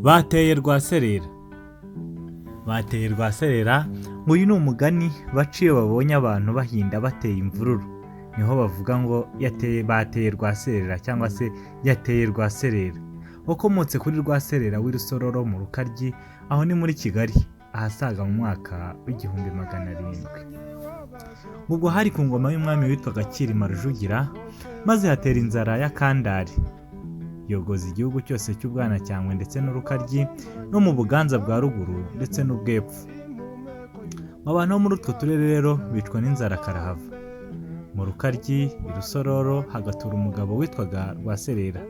Bateye Rwaserera. Bateye Rwaserera, ngo uyu ni umugani baca iyo babonye abantu bahinda bateye imvururu. Niho bavuga ngo yateye, bateye Rwaserera cyangwa se yateye Rwaserera. Wakomotse kuri Rwaserera w'i Rusororo mu Rukaryi, aho ni muri Kigali, ahasaga mu mwaka w'1700. Ubwo hari ku ngoma y'umwami witwaga Cyilima Rujugira, maze hatera inzara y'akandare, yogoza igihugu cyose cy'Ubwanacyambwe ndetse n'Urukaryi no mu Buganza bwa ruguru ndetse n'ubw'epfo. Abantu bo muri utwo turere rero bicwa n'inzara karahava. Mu Rukaryi i Rusororo hagatura umugabo witwaga Rwaserera,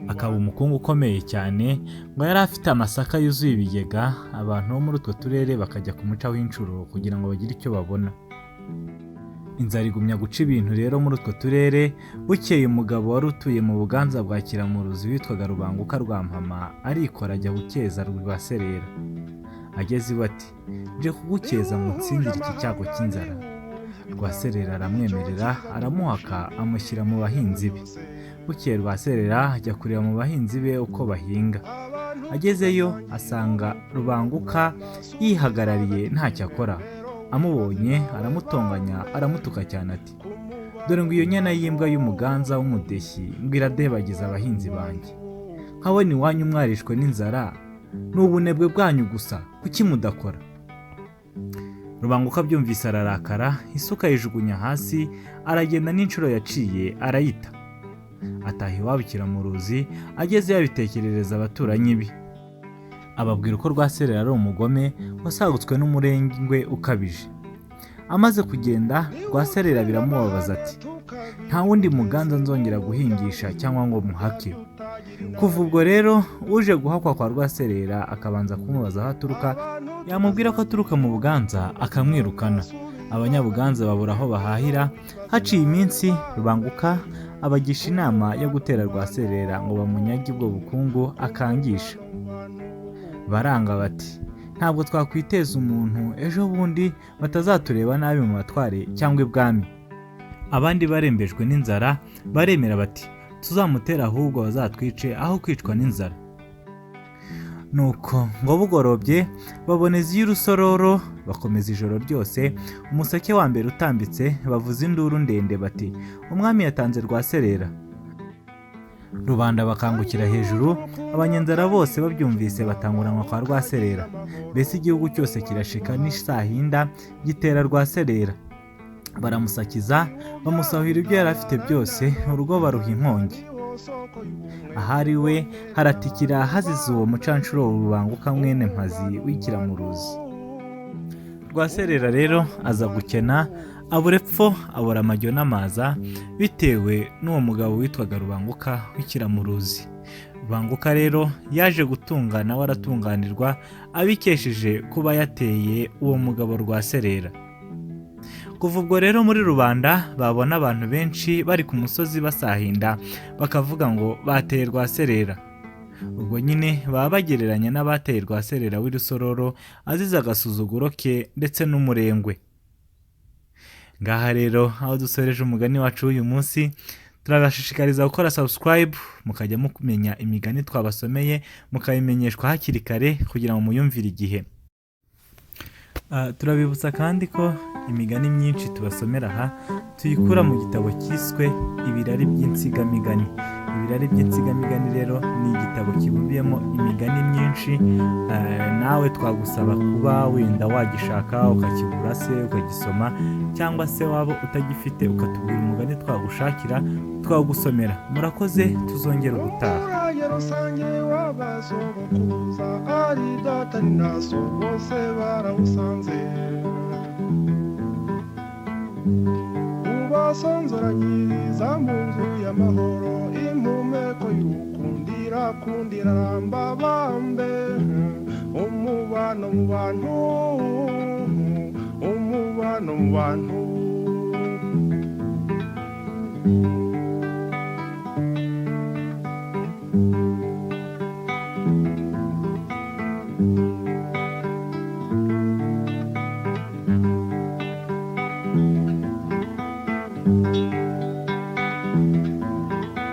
akaba umukungu ukomeye cyane. Ngo yari afite amasaka yuzuye ibigega, abantu bo muri utwo turere bakajya kumucaho inshuro kugira ngo bagire icyo babona. Inzara igumya guca ibintu rero muri utwo turere. Bukeye umugabo wari utuye mu Buganza bwa Kiramuruzi witwaga Rubanguka Rwampama arikora ajya gukeza Rwaserera. Ageze iwe ati: "Nje kugukeza ngo unsindire iki cyago cy'inzara." Rwaserera aramwemerera, aramuhaka, amushyira mu bahinzi be. Bukeye Rwaserera ajya kureba mu bahinzi be uko bahinga. Agezeyo asanga Rubanguka yihagarariye ntacyo akora. Amubonye aramutonganya, aramutuka cyane ati: "Dore ngo iyo nyana y'imbwa y'umuganza w'umudeshyi ngo iradebagiza abahinzi banjye. Nkabona iwanyu mwarishwe n'inzara, ni ubunebwe bwanyu gusa, kuki mudakora?" Rubanguka abyumvise ararakara, isuka ayijugunya hasi, aragenda n'inshuro yaciye arayita. Ataha iwabo i Kiramuruzi, ageze yabitekerereza abaturanyi be. Ababwira uko Rwaserera ari umugome wasagutswe n'umurengwe ukabije. Amaze kugenda, Rwaserera biramubabaza ati: "Nta wundi muganza nzongera guhingisha cyangwa ngo muhake." Kuva ubwo rero uje guhakwa kwa Rwaserera akabanza kumubaza aho aturuka, yamubwira ko aturuka mu Buganza akamwirukana. Abanyabuganza babura aho bahahira. Haciye iminsi Rubanguka abagisha inama yo gutera Rwaserera ngo bamunyage ubwo bukungu akangisha. Baranga bati: "Ntabwo twakwiteza umuntu, ejo bundi batazatureba nabi mu batware cyangwa ibwami." Abandi barembejwe n'inzara baremera bati: "Tuzamutere ahubwo bazatwice aho kwicwa n'inzara." Nuko ngo bugorobye baboneza iy'Urusororo, bakomeza ijoro ryose. Umuseke wa mbere utambitse bavuza induru ndende bati: "Umwami yatanze Rwaserera." Rubanda bakangukira hejuru, abanyanzara bose babyumvise batanguranwa kwa Rwaserera. Mbese igihugu cyose kirashika n'isahinda gitera Rwaserera, baramusakiza, bamusahura ibyo yari afite byose, urugo baruha inkongi. Ahari we haratikira hazize uwo mucanshuro Rubanguka mwene Mpazi w'Ikiramuruzi. Rwaserera rero aza gukena, abura epfo, abura amajyo n'amaza, bitewe n'uwo mugabo witwaga Rubanguka w'Ikiramuruzi. Rubanguka rero yaje gutunga, nawe aratunganirwa abikesheje kuba yateye uwo mugabo Rwaserera. Kuva ubwo rero muri rubanda babona abantu benshi bari ku musozi basahinda bakavuga ngo bateye Rwaserera. Ubwo nyine baba bagereranya n'abateye Rwaserera w'i Rusororo azize agasuzuguro ke ndetse n'umurengwe. Ngaha rero aho dusoreje umugani wacu w'uyu munsi. Turabashishikariza gukora subscribe mukajya mumenya imigani twabasomeye, mukabimenyeshwa hakiri kare kugira ngo muyumvire igihe. Turabibutsa kandi ko imigani myinshi tubasomera aha tuyikura mu gitabo cyiswe Ibirari by'Insigamigani. Ibirari by'Insigamigani rero ni igitabo kibumbiyemo imigani myinshi. Nawe twagusaba kuba wenda wagishaka ukakigura se ukagisoma, cyangwa se waba utagifite ukatubwira umugani twagushakira twagusomera. Murakoze, tuzongera ubutaha. Umurage rusange w'abasogokuruza, ari data ni na so, bose barawusanze. Ubasonzoranyiriza mu nzu y'amahoro, impumeko y'urukundira kundira ramba bambe, umubano mu bantu, umubano mu bantu.